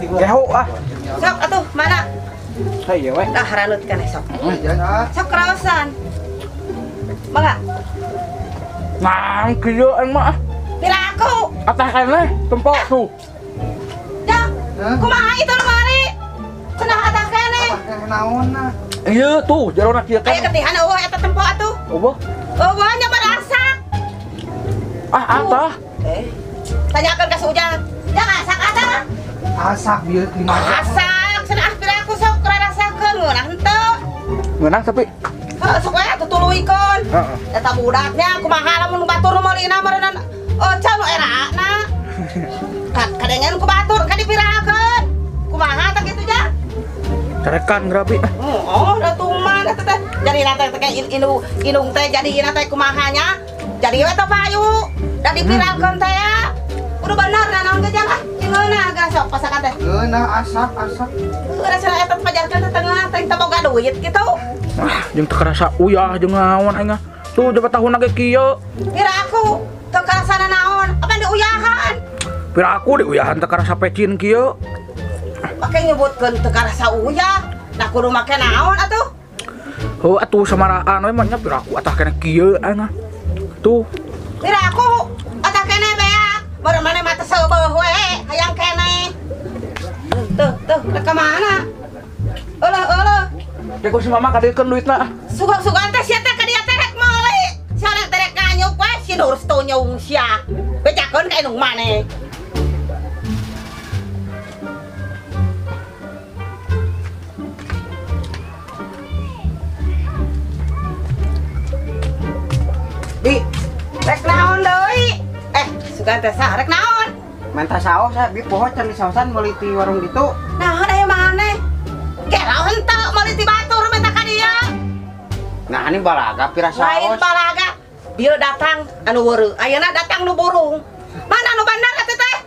Keho ah. Sok atuh mana? Hayu we. Tah haranut keneh sok. Sok keraosan. Mangga. Nah, kieu aing mah. Piraku. Atah keneh tempo tuh. Jang, kumaha itu nu meuli? Cenah atah keneh. Atah naonna? Ieu tuh jerona kieu keneh. Aya ketihan eueuh eta tempo atuh. Eueuh. Eueuh nya berasak. Ah, atah. Tanyakeun ka si Ujang. Jang asak atah? Asak bieu 5 jam. Asak, cenah piraku sok rarasakeun ngeunah henteu. Ngeunah tapi heuh sok we atuh tuluykeun. Heeh. Eta budaknya kumaha lamun batur nu meulina meureunna can nu erana. Kadengen ku batur ka dipirakeun. Kumaha tah kitu jang? Carekan grabi. Oh, da tuman eta teh. Jadi na teh indung teh jadi na teh kumaha nya? Jadi we teh payu. Da dipirakeun teh ya. Kudu bener na naon ge jang ah. Ngeunah geus sok pasakan teh. Ngeunah asak asak. Heuh rasa eta pajarkeun teh tengah teh teu boga duit kitu. Ah, jeung teu karasa uyah jeung naon aing ah. Tuh coba tahun ge kieu. Pira aku teu karasana naon? Apa diuyahan? Pira aku diuyahan teu karasa pecin kieu. Make nyebutkeun teu karasa uyah. Nah kudu make naon atuh? Heuh atuh samaraan we mah nya pira aku atah keneh kieu aing ah. Tuh. Pira aku atah keneh beak. Baru maneh mah teu seubeuh we hayang keneh. Tuh, tuh, rek ka mana? Eueuh, eueuh. Dek si mama kadiekeun duitna. Sugan-sugan teh sia teh ka dieu teh rek meuli. Sia teh rek nganyuk we si Nur tonyong sia. Bejakeun ka indung maneh. Bi, rek naon deui? Sugan teh sah rek naon? Menta saos bi poho can disaosan meuli ti warung ditu. Naon aya maneh? Gelo henteu meuli ti batur menta ka dieu. Nah, ini balaga pira saos. Lain balaga. Dieu datang anu weureu, ayeuna datang nu burung. Mana nu bener atuh teh?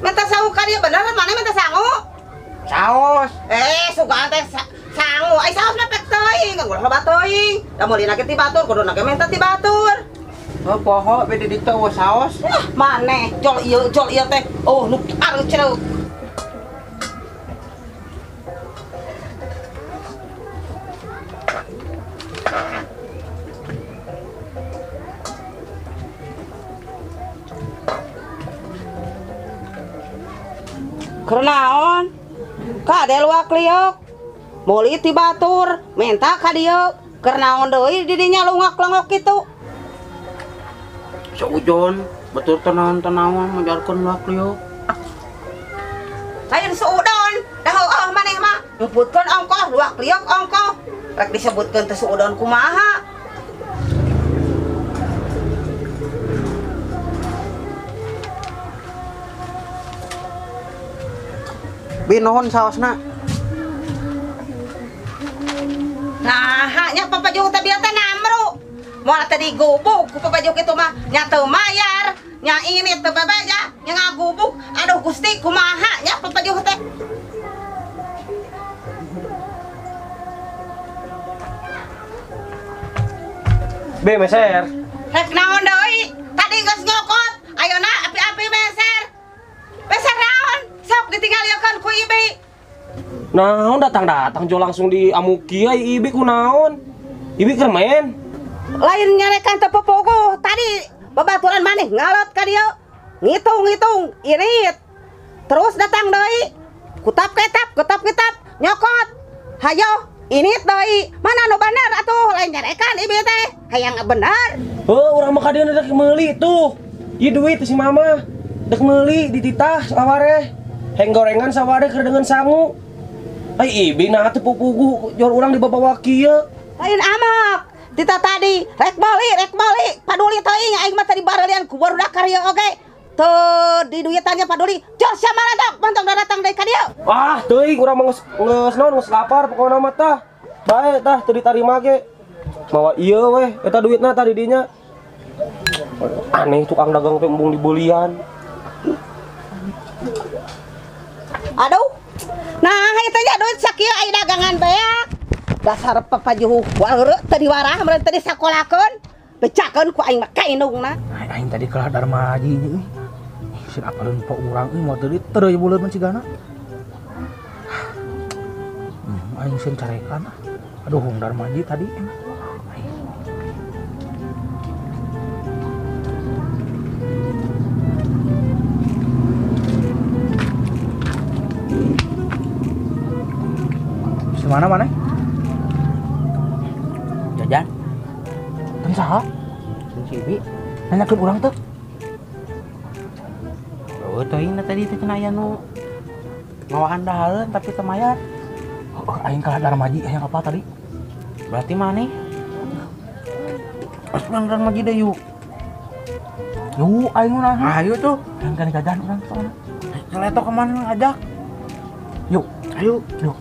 Menta sangu ka dieu bener maneh menta sangu? Saos. Sugan teh sangu. Ai saos mah pek teuing, ulah loba teuing. Da meulina ge ti batur, kuduna ge menta ti batur. Oh, poho beda ditu eueuh saos. Wah, maneh jol ieu teh. Oh, nu areuceuk. Keur naon? Kade luak liok. Meuli ti batur, menta ka dieu. Keur naon deui di dinya lungak-longok kitu? Seujon, batur tenawan-tenawan majarkeun luak liok. Lain suudon, dah heueuh maneh mah. Nyebutkeun ongkoh, luak liok ongkoh. Rek disebutkeun teh suudon kumaha? Bi nuhun saosna. Nah, nya papajuh teh bieu teh namru. Moal teh digubuk ku papajuh kitu mah nya teu mayar, nya ini teu bebeja, nya ngagubuk. Aduh Gusti kumaha nya papajuh teh. Be meser. Rek naon deui? Tadi geus nyokot, ayeuna api-api meser. Meser naon? Sok ditinggalikeun ku ibi. Naon datang-datang jo langsung diamuki ai ibi ku naon? Ibi keur main. Lain nyarekan teu popogoh tadi babaturan maneh ngalot ka dieu. Ngitung-ngitung irit. Terus datang deui. Kutap ketap, kutap ketap, nyokot. Hayo, init deui. Mana nu bener atuh lain nyarekan ibi teh. Hayang bener. Heuh, urang mah ka dieu rek meuli tuh. Ieu duit si mama. Dek meuli dititah sawareh. Heng gorengan sawareh keur dengan sangu. Ai ibi nah teu pupuguh jor urang dibawa kieu. Lain amak. Tita tadi rek bali, paduli teuing aing mah tadi barelian ku barudak karya oge. Teu di duitannya paduli. Jor sia marantok mantong datang deui ka dieu. Ah, teuing urang mah geus geus naon geus lapar pokona mah tah. Bae tah teu ditarima ge. Mawa ieu weh eta duitna tadi dinya. Aneh tukang dagang teh embung dibeulian. Aduh. Nah, eta nya duit sakieu aya dagangan beak. Dasar papajuh wareureuh teu diwarah meureun teu disakolakeun. Becakeun ku aing mah ka indungna. Aing tadi kalah Darmaji nya euy. Sieun apaleun po urang euy moal teu ditereuy buleun mah cigana. Aing sieun carekan. Aduh, hung Darmaji tadi. Mana mana? Jajan. Ten saha? Ten si Ibi. Nanyakeun urang teh. Oh, teuing tadi teh cenah aya nu ngawaan dahareun tapi teu mayar. Oh, aing kalah Darmaji hayang apa tadi? Berarti maneh? Pas urang Darmaji deui yuk. Yuk aing mah. Ayo tuh. Hayang kana jajan urang soalna. Celetok ke mana ajak? Yuk, ayo. Yuk.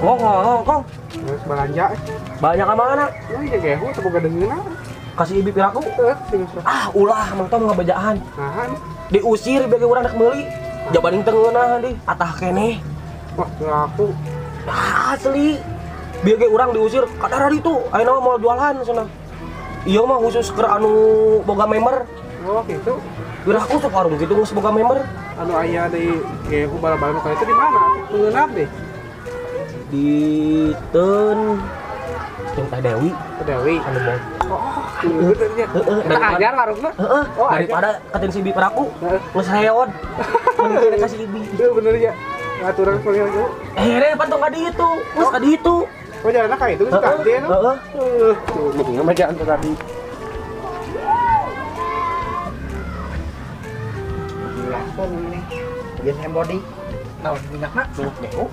Ngong. Terus belanja. Banyak ke mana? Ini gehu teu boga deungeunna. Kasih ibi piraku. Ah, ulah Mang Tom ngabejaan. Nahan. Diusir bagi urang rek meuli. Jabaning teu ngeunahan deui, atah keneh. Wah, piraku. Asli. Bieu ge urang diusir kadara ditu. Ayeuna mah moal jualan cenah. Ieu mah khusus keur anu boga member. Oh, gitu. Piraku sok warung kitu geus boga member. Anu aya di gehu bala-bala nu itu di mana? Ngeunah deh. Di ten Teh Dewi. Teh Dewi. Anu mau. Oh, heeh. Daripada ajar warungna. Heeh. Oh, daripada katen si Ibi peraku. Geus reod. Mending kasih Ibi. Heuh bener ya. Ngaturan kuliah yuk. Eh, pantong ka ditu. Geus ka ditu. Oh, jalanna ka itu geus ka dieu. Heeh. Tuh, mending mah jalan tadi. Langsung ini. Jeung embody. Naon minyakna? Minyak gehu.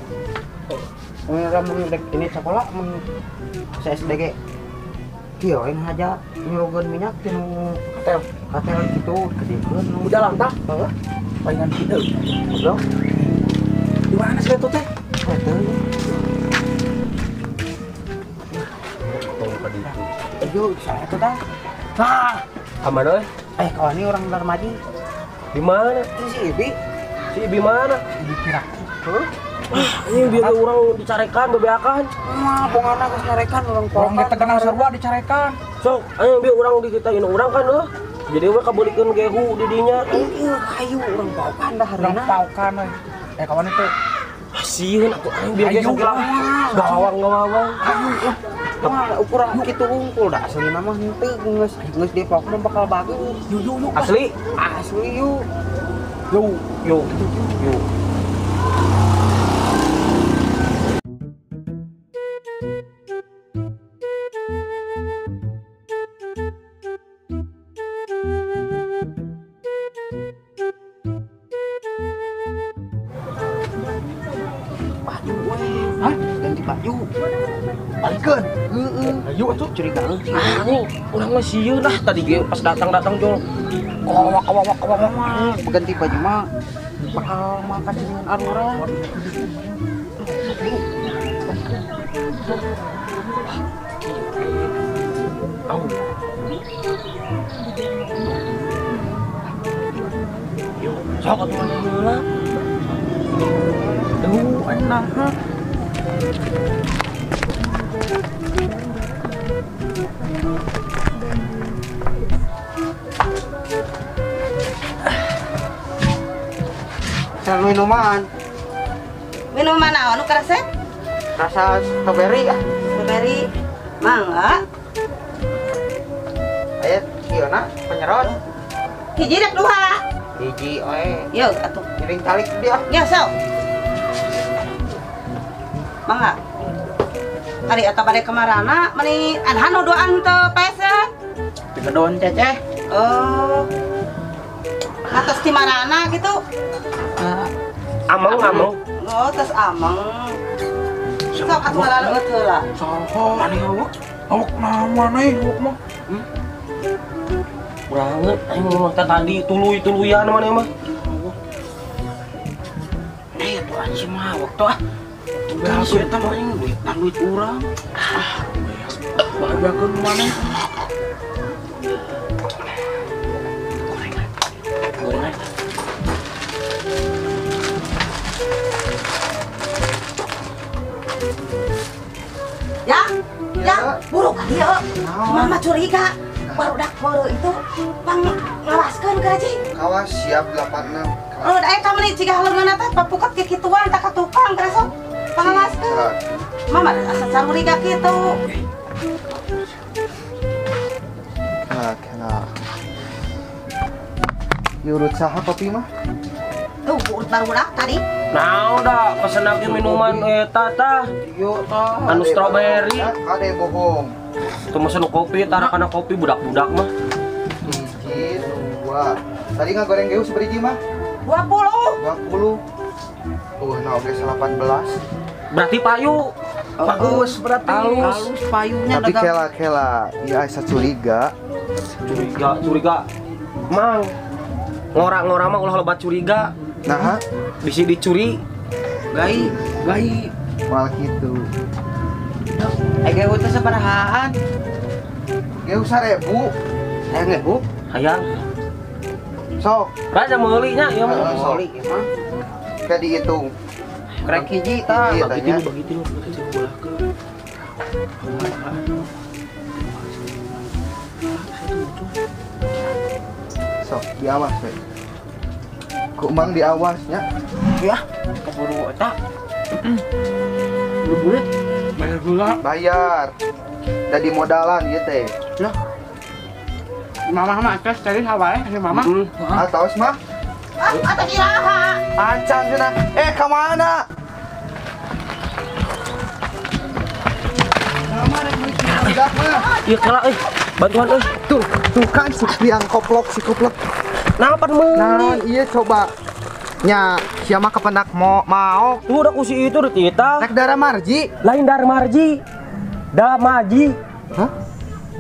Mun ini sekolah mun SDG kieu aing haja nyurugeun minyak tinu katel kitu gedekeun nu jalan tah heeh palingan kieu goblok di mana sih eta teh eta tong ka ditu ayo saya eta tah tah ka mana euy kawan ini orang Darmaji di mana si Ibi si Ibi mana Ibi piraku heuh. Ah, ini biar orang dicarekan, bebeakan. Mah, bongana geus nyarekan urang Orang ge tegenang sarua dicarekan. Sok, ayo biar urang dikitain urang kan eueuh. Jadi we kabeulikeun gehu di dinya. Ieu kayu urang paukan dah Urang paukan we. Eh kawan itu. Ah, sieun atuh aing biar ge sagala. Gawang-gawang. Ayo lah. Mah ukuran kitu unggul dah aslina mah henteu geus geus dipaukna bakal bagus. Yuk yuk yuk. Asli? Asli yuk. Yuk yuk yuk. Hah? Ganti baju. Balikeun. Heeh. Ayo atuh curiga euy. Anjing, urang mah sieun lah tadi ge pas datang-datang jol. Kawak-kawak mah ganti baju mah bakal makan dengan arurang. Au. Yo, sok atuh mana heula. Duh, enak. Sel minuman. Minuman naon nu karesep? Rasa strawberry ah. Strawberry. Mangga. Aya ieu na penyerot. Hiji rek dua. Hiji oe. Yeuh atuh. Ngiring talik dia. Ya sok. Mangga. Ari eta bade kamarana meni anhan nu duaan teu pesen. Digedon ceceh. Oh. Atos di marana gitu. Ameng ameng. Oh, tos ameng. Sok atuh ngalaleueut heula. Saha maneh awak? Awak naon maneh awak mah? Kurangeun aing mah tadi tuluy-tuluyan maneh mah. Eh, atuh anjing mah awak tuh ah. Udah eta mah aing duit urang. Ah, bahagiakeun maneh. Gorengan. Gorengan. Ya, ya, buruk ka dieu. Mama curiga. Barudak baru itu pang ngawaskeun ka Haji. Kawas siap 86. Oh, da eta meni cigah leungeunna teh papukat ke kituan tak ka tukang geura sok. Pangawaskeun. Mama asa caruriga kitu. Kena. Yurut saha kopi mah? Tuh, urut barudak tadi. Nah, udah pesen lagi minuman eta tah. Ieu tah. Anu strawberry. Kade bohong. Tuh mesen kopi, tara kana kopi budak-budak mah. 1, 2. Tadi ngagoreng geuh seberiji mah? 20. 20. Nah oke 18. Berarti payu. Bagus berarti. Halus payunya. Tapi kela-kela, ya asa curiga. Curiga. Mang. Ngora-ngora mah ulah loba curiga. Nah, bisi dicuri. Gai. Mal kitu. Gehu teh sabarahaan? Gehu 1000. Hayang gehu? Hayang. Sok. Raja meuli nya ieu mah. Meuli ieu mah. Kayak dihitung. Krek hiji tah. Bagi tilu bolahkeun. Sok diawas we. Ku Mang diawas nya. Ya, keburu eta. Burit bayar gula. Bayar. Jadi modalan ieu teh. Lah. Mama mah tes tadi hawae si mama. Atos mah. Atuh iraha. Acan cenah. Ka mana? Budak mah. Ieu kela euy. Bantuan euy. Tuh, tuh kan si piang koplok si koplok. Nah, pan meuli. Nah, iya coba. Nya, sia mah kependak mau mau. Tuh udah ku si itu dititah. Rek darah marji. Lain dar marji. Damaji. Hah?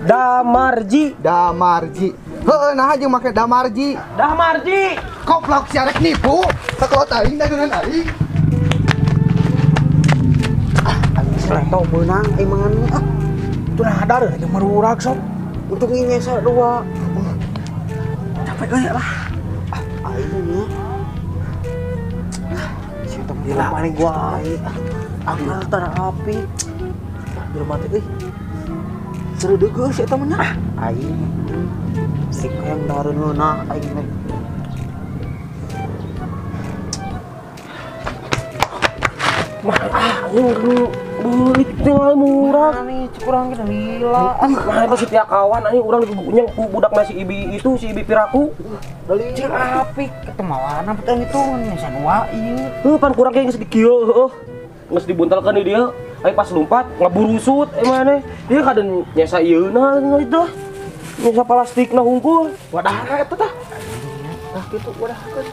Damarji. Damarji. Heeh, nah jeung make damarji. Damarji. Koplok sia rek nipu. Sakolot aing dagangan aing. Ah, aing tau meunang aing mangan ah. Itu nah hadar jeung marurak sok. Untuk nyesa dua. Capek euy lah. Ah, aing nya. Si tong gila paling gua aing. Akal tara api. Jelema teh euy. Seru deui si eta mah. Aing. Sik hayang dareun ngeunah aing teh. Mah anjing beulit teh murah. Nih kurang kita lila. Nah itu setia kawan anjing urang digunyang ku budak masih ibi itu si ibi piraku. Cing apik ketemawana petang itu nyesa dua ieu. Heuh pan kurang ge geus dikieu heuh. Geus dibuntalkeun di dieu. Ayo pas lompat ngaburusut maneh. Ieu kaden nyesa ieuna itu. Nyesa plastikna hungkul. Wadah eta tah. Tah kitu wadahkeun.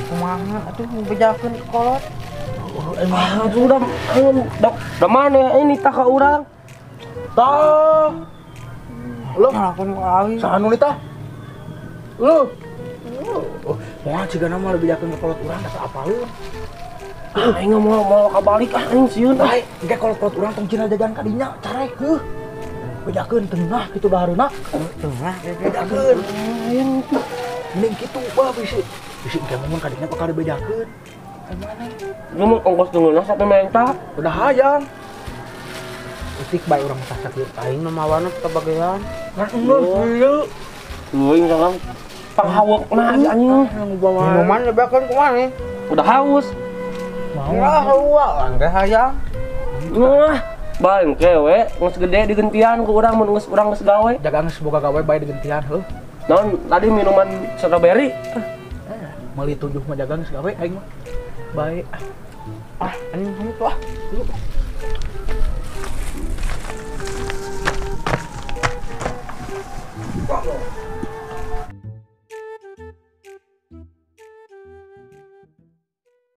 Kumaha atuh bejakeun ke kolot. Emang sudah udah mana ini tah ka urang. Tah. Lu ngalakuan ku aing. Saha nu tah? Lu. Moal cigana mah bejakeun ke kolot urang tah apaleun. Aing mau kabalik ah aing sieun. Bae, engke kolot-kolot urang tong cina jajan ka dinya carek heuh. Bejakeun tengah kitu dahareuna. Tengah bejakeun. Aing mending kitu bah bisi. Bisi engke mun ka dinya bakal dibejakeun. Maneh? Ngomong ongkos ngeunah sampe menta. Udah hayang. Utik bae urang tah sakieu. Aing mah mawana kebagean. Nah, ieu. Teuing salam. Panghawekna anjing. Minuman dibejakeun kumaha? Udah haus. Mau lah, engke hayang. Wah, bae engke we, geus gede digentian ku urang mun geus urang geus gawe. Jaga geus boga gawe bae digentian heuh. Naon tadi minuman strawberry? Meuli 7 mah jaga geus gawe aing mah. Bae. Ah, anjing kamu tuh ah.